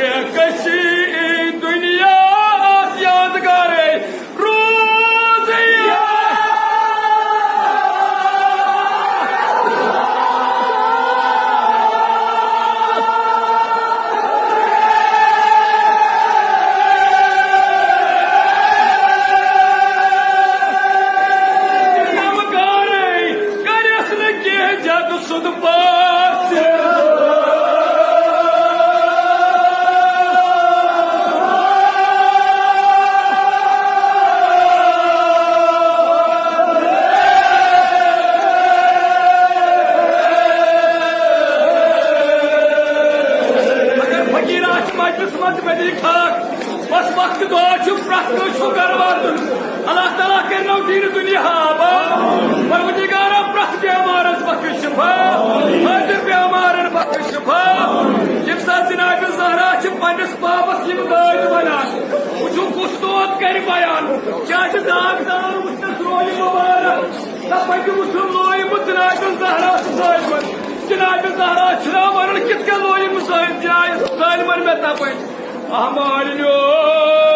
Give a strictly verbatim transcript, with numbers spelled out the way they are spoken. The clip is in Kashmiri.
کشی دنیا آس یادگارے روزی۔ غمگارے کرس نہٕ کینٛہہ جگ سُد پاس۔ اگر فقیٖر آسہِ مجلس منٛز، مےٚ دِیہِ خاک۔ بس وقت دعا چھُ، پرٛٮ۪تھ کٲنٛسہِ چھُ گرٕ واتُن۔ اللہ تعالیٰ کٔرِنو دیٖنہِ دُنیا آباد۔ پروردگارا، پرٛٮ۪تھ بیمارس بخش شفا، حٲضِر بیمارن بخش شفا۔ ییٚمہِ ساتہٕ جناب زہرا چھِ پننِس بابس یِم دٲدۍ ونان، وٕچھِو کُس دود کرِ بیان۔ کیٛاہ چھِ داغدار وٕچھنس رویہِ مبارک، نہ پکہِ وٕچھُن لویہِ بہٕ جناب زہرا چھُ ظٲلمن۔ جناب زہرا چھُنہ ونان کِتھ کٔنۍ لویہِ بہٕ ظٲلمن مےٚ تپٲرۍ۔ احمد نیو